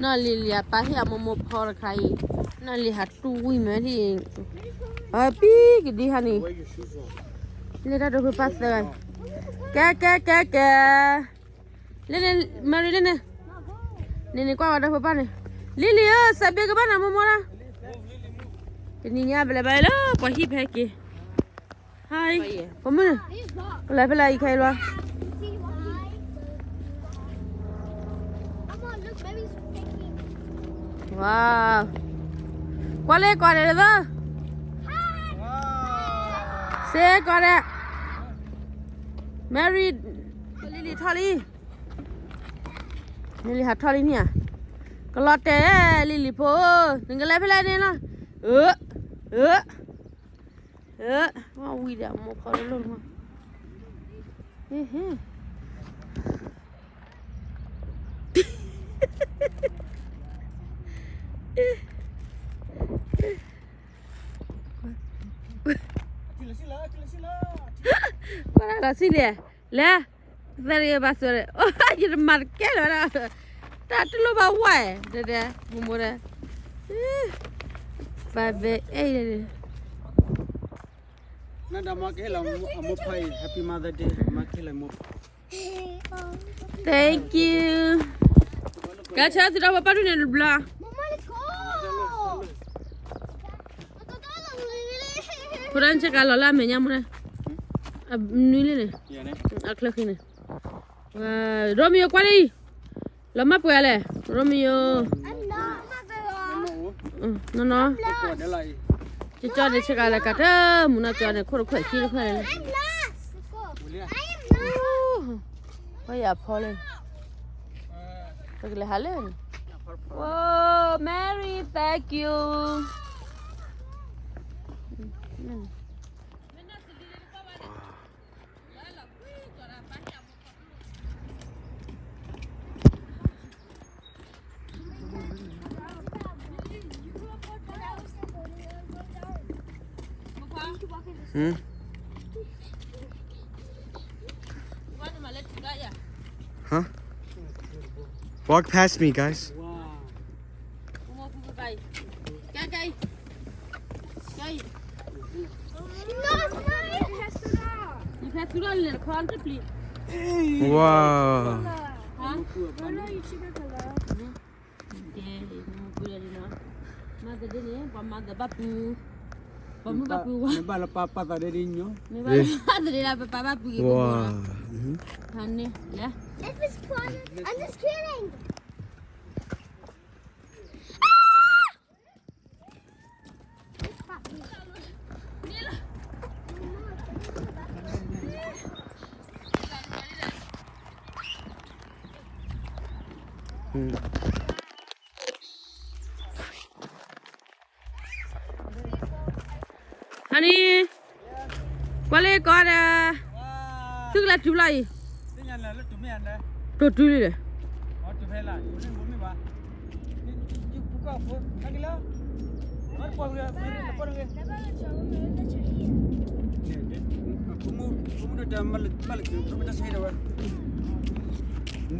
နီၢ်လံၤလံၤအပၢ်ဟ့ၣ်အမိၢ်မိၢ်ဖီတခါအံၤ, နီၢ်လံၤဟးတူၢ်ဝံၣ်မ့ၢ်ဒ်အံၤ, အပံကဒံဟါန့ၣ်, လၢတၢ်ဒိဖိပၢ်သၢဂၤ, ကဲ ကဲ ကဲ ကဲ, လၢန့ၣ် Mary လၢန့ၣ်, န့ၣ်န့ၣ်ကွၢ်ဝဲဒၣ်ဖိပၢ်န့ၣ်, လံၤလံၤဧၢ စးဘ့ကဘၣ်နၤမိၢ်မိၢ်လီၤ, တနံၤညါပလဲၤဘၣ်လၢပှၤဟံၣ်ဖဲက့ၤ ဟါအံၤ, ပမုၣ်န့ၣ်, ပလဲၤဖဲလဲၣ်အံၤခဲအံၤလီၤ, ဝါ, ကွၢ်လၢကွၢ်ဒဲးလၢသၢ, စ့ကွၢ်ဒဲး, Mary, လံၤလံၤထီၣ်လံ, လံၤလံၤဟးထီၣ်လံန့ၣ်ဧါ, ကလီၤတဲာ်လံၤလံၤဖိ, နကလဲၤဖဲလဲၣ်န့ၣ်လီၤ, အၢ, အၢ အၢ, ဝံၤဒီးမိၢ်ဖီလၢလိၣ်မး, ကွၢ်လၢစံၣ်န့ၣ်, လဲၤ, သရ့ဘၣ်စၢၤ, ယတမၤတကဲလၢၤဒၣ်, တၢ်တလိၣ်ဘၣ်ဝဲ, တဲတဲ, မိၢ်မိၢ်တဲ, ဘၣ်ဘဲအဲၣ်, နဒၣ်မၤကဟ့ၣ်လီၤအမိၢ်ဖီအံၤ Happy Mother Day မၤကဟ့ၣ်လီၤမိၢ်ဖီ, Thank you, ကဲဆၢသုဒီးပပၢ်ဒုးန့ၣ်တဘျီ ဖိဒၣ်နဆဲးကလီၤလၢအမဲာ်ညါမူန့ၣ်, အနွံလံန့ၣ်, အချၢဃံန့ၣ်, ရိမံယိၤကွၢ်လံ, လီၤမၢ်ပှဲၤလဲၣ်, ရိမံယိၤ, နီၢ်နီၢ်, ကၠီကၠီန့ၣ်ဆဲးကလီၤကးတၢ်မူနီၢ်ကၠီန့ၣ် ခိၣ်တခွဲးခံတခွဲးန့ၣ်, ဝဲယၤဖီလၢ, ပကလဲၤဟးလၢန့ၣ်, ဝိ Mary thank you. Huh? Walk past me, guys. Wow. Mother Day န့ၣ် ပှၤ mother ဘၣ်ပှ့ၤ, ပှၤမုၣ်ဘၣ်ပှ့ၤဝါ, မ့ၢ်ဘၣ်လၢပၢ်ပၢ်သးဒဲဒ်ညိ, မ့ၢ်ဘၣ်လၢ Mother Day လၢပပၢ်ဘၣ်ပှ့ၤက့ၤကဘီလီၤ. ဟါန့ၣ်လဲၣ်. I'm just kidding. Honey, ကွၢ်လၢကီးဒီး, သုကလၢတုၤလီၤအံၤ, တိၢ်တုၤလံဒီး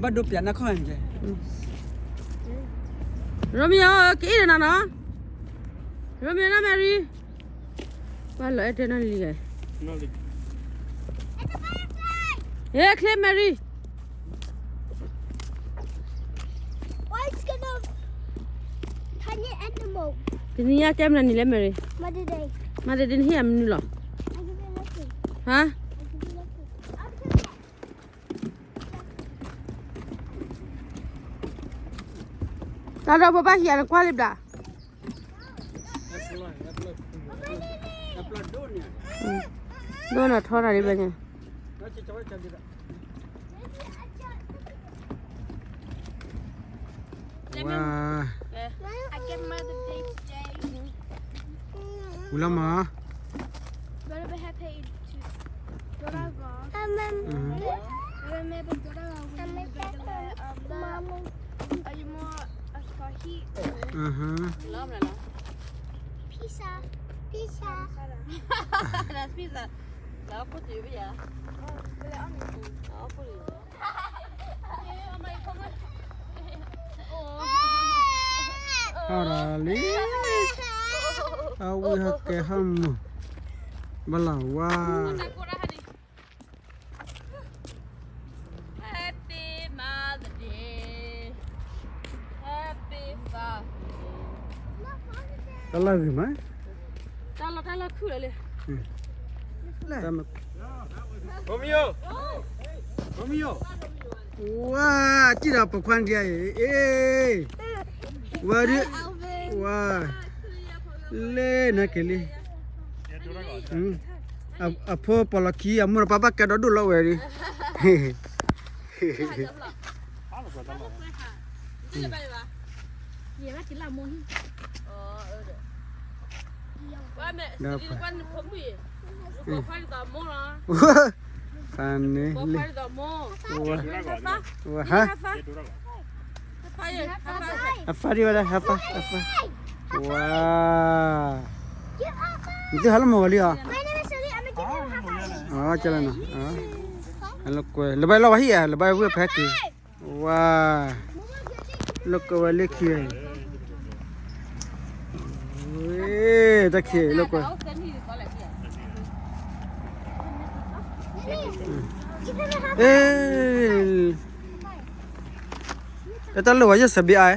ဘၣ်ဒိပျးနၢ်ခီၣ်န့ၣ်, Romeo ကအံၤဒီးနၤနီၤ, Romeo နီၢ် Mary, ဘၣ်လီၤအဲၣ်တဲနီၢ်လံဂၤ, ဟဲချ့ Mary. တနံၤညါကဲမနုၤနံၤလဲၣ် Mary, Mother Day နဟ့ၣ်အမနုၤလီၤ, ဟါ တၢ်ဒီးပဘၣ်ဟံးအနကွၢ်လံဘျး, ဒိၣ်နထီနၤဒ်ဘျီညါ, ဝါ, ဝံၤလီၤမး, Pizza, pizza. That's pizza. Alright. အဝံဟဲကဲ ဟဲမုာ် ဘၣ်လၢဝါ Happy Mother's Day. Happy Father's Day. တၢ်လီၢ်ဂ့ၤမး, တၢ်လီၢ် တၢ်လီၢ်ခုၣ်လီၤလံ. Romeo, Romeo. ဝါ, စံၣ်ဒီးပိာ်ခွါဒံးအံၤ, အ့, ဝါဒု, ဝါ, လဲၤနၤက့ၤလံ, အဖိပီၣ်လီၤခံ အမိၢ်ဒီးပၢ်ဘၣ်ကဲဒီးဒိၣ်လီၤဝဲဒၣ်. ဖးန့ၣ်လံ, ဝါ, ဟါ, ဟါဖးဒံးဝဲဒၣ်, ဟါဖး, ဟါဖး, ဝါ, နသုဟးလၢမုၢ်ဂီၤလံဧါ, လၢကွဲ, လၢဘၣ်လီၤဝဲဟံၣ်ဧါ, လၢဘၣ်ဝဲဖဲက့ၤ, ဝါ, လၢကွဲဝဲလၢခံ, ဝဲ, တၢ်ခံးလၢကွဲ, အ့ တၢ်လၢဝဲယဲၢ်စဘ့ၣ်အါ,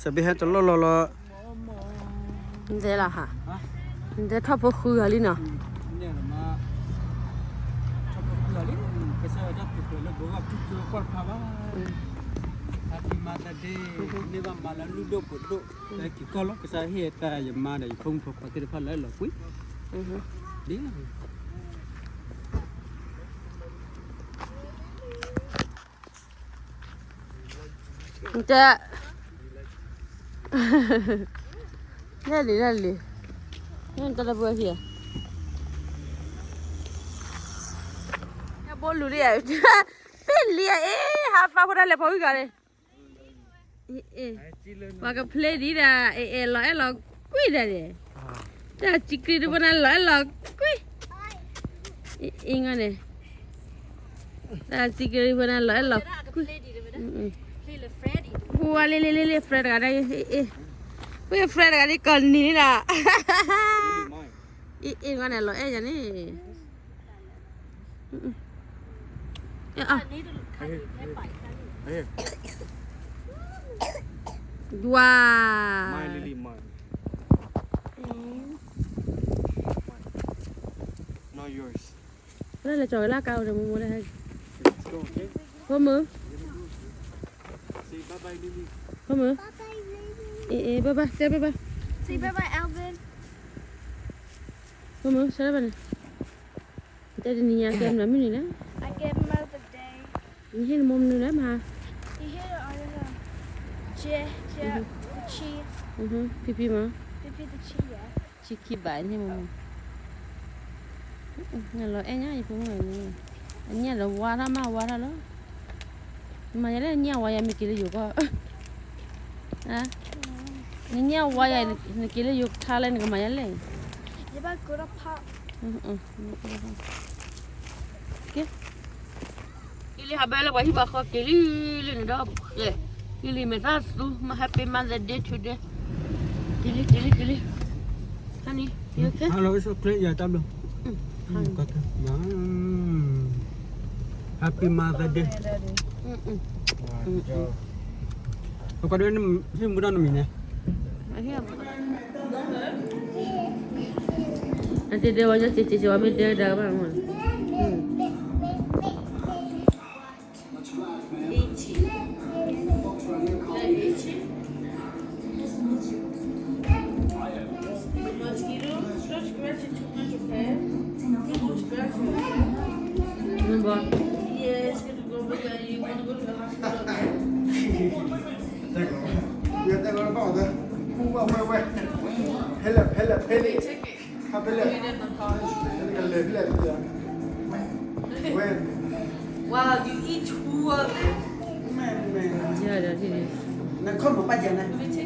စဘ့ၣ်ဟဲတလီၢ်လီၢ်လီၤ, နတဲလီၤဟါ, နတဲထီၣ်ဖိဃုဂၤလံနီၤ, ကစၢ်ယွၤတၢ်ပူၤဖျဲးလၢဘိးဘၣ်ကူကၢကွၢ်တဖၣ်ဘၣ်, Happy Mother's Day, န့ၢ်ဘၣ်မၤလၢလုၢ်ဒိၣ်ပှ့ၤဒိၣ်, လၢက့ၤကီၢ်လီၤ, ကစၢ်ဟ့ၣ်တၢ်ယမါဒီးယဖိမုၣ်ဖိခွါသ့ၣ်တဖၣ်လၢအဲၣ်လီၤကွံ, ဒ် နတဲ, လဲၣ်လံ လဲၣ်လံ, နတၢ်တဘၣ်ဟံၣ်, ဟဲဘိလူၤလံ, ပ့ၢ်လံဧါ, အ့ ဟးဖးဖိတၢ်လဲၤဖီဝံၤဂၤန့ၣ်, ပှၤကဖျ့ဒ်ဒၣ် အဲၣ်အဲၣ်လီၤအဲၣ်လီၤကွံာ်ဒၣ်န့ၣ်, တၢ်စံးက့တဘၣ်နၤလီၤအဲၣ်လီၤကွံာ်, အ့ၣ်န့ၣ် စံးကရံဖိန့ၣ်လီၤအဲၣ်လီၤ, ပှၤလ့လ့လ့လ့ friend တဂၤဒၣ်, အ့ၣ်, ပှၤ friend တဂၤဒၣ် ကိးနံၤလံနီၤ, အ့ၣ်အ့ၣ် ဂီၢ်န့ၣ်လီၤအဲၣ်ယၤန့ၣ်, ယွၤ လၢလဲၤကၠီၤကလၢကါအိၣ်ဒီးမိၢ်မိၢ်လၢ, ဖိမုၣ်, ဖိမုၣ်, အ့ၣ်အ့ၣ် bye bye တဲ bye bye, say bye bye Alvin, ဖိမုၣ် ဆၢဘၣ်န့ၣ်, တဲတနံၤညါကဲမနုၤမနုၤလဲၣ်, နဟ့ၣ်နမိၢ်မနုၤလဲၣ်မး, ဖံဖံမး, ဆံခံဘးန့ၣ်မး, လီၤအဲၣ်ညါယဖိမုၣ်န့ၣ်, အညၣ်ဒီးဝါထီၣ်မးဝါထီၣ်လီၤ, နမၤယၤလဲၣ် နညၣ်ဝါယၤမ့ၢ်က့ၤလၢယိၤကီၢ်, နညၣ်ဝါယၤ နက့ၤလၢယိၤကထါလဲၣ် နကမၤယၤလဲၣ်, ယဘၣ်ကိးထီၣ်ဖး က့ၤလံ ဟးဘဲလၢပှၤဟံၣ်ပှၤဃီ က့ၤလံလံန့ၣ်ဒီး, က့ၤလံမ့ၢ်သးသူ မ့ၢ် Happy Mother Day today, က့ၤလံ က့ၤလံ က့ၤလံ, Honey, you okay? Hello, it's okay, yeah, တၢ်ဘျီ, Happy Mother Day, ပကွၢ်ဒ်န့ၣ် ဟံၣ်မူဒါနမံၤန့ၣ် အတဒဲဝဲ ကကကဝဲ မ့ၢ်ဒဲဒၣ်ဘၣ်မ့ၢ်, Number. Yes, you have to go, but you want to go to the hospital. Help, help, help. Wow, you eat two of it. နခီၣ်မပာ်ယၤန့ၣ်, နခီၣ်,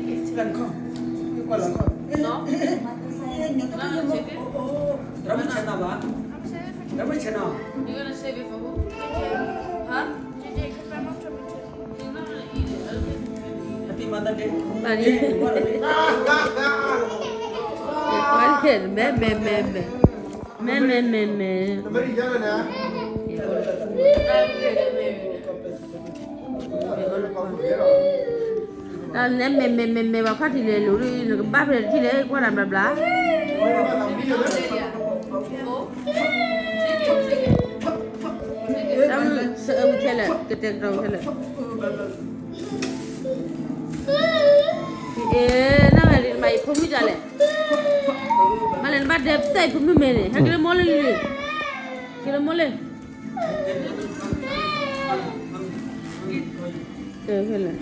ကွၢ်လီၤခီၣ်, ရမဆဲးနီၤဘၣ်, ရမဆဲးနီၤ, You're gonna save it for who? Huh? Happy Mother Day. မဲမဲမဲမဲ, မဲမဲမဲမဲ, တၢ်နဲမဲမဲမဲမဲ ပှၤခီၣ်ထံးလဲၤလိၤဒီး နကဘၣ်ဖဲထံၣ်လဲၤကွၢ်တၢ်ဘျါဘျါ, တၢ်မုၢ်ဆၢအၢမုၢ်ထဲလဲၣ် ကတဲာ်ကတီၤထဲလဲၣ်, အ့ နမၤယဖိမုၣ်ဒ်လဲၣ်, မၤလဲၣ်နဘၣ်ဒဲးသဲးဖိမုၣ်မဲာ်န့ၣ် ဟဲက့ၤလၢမိၢ်လၢလံ, က့ၤလၢမိၢ်လၢ, ကဲဖဲလဲၣ်,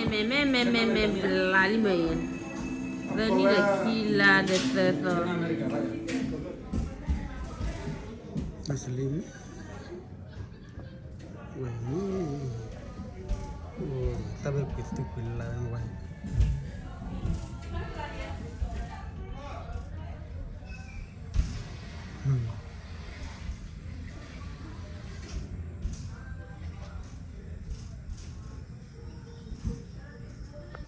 မဲမဲမဲမဲမဲမဲမဲ ဘျါလံမ့ၢ်အံၤ, သၢနံၣ်ဒီးခံလါဒီးသၢသီ, ဘၣ်စလံ, ဝဲမ့ၢ်, တၢ်ဘၣ်ကွံာ်သူကွံာ်လါဝဲ,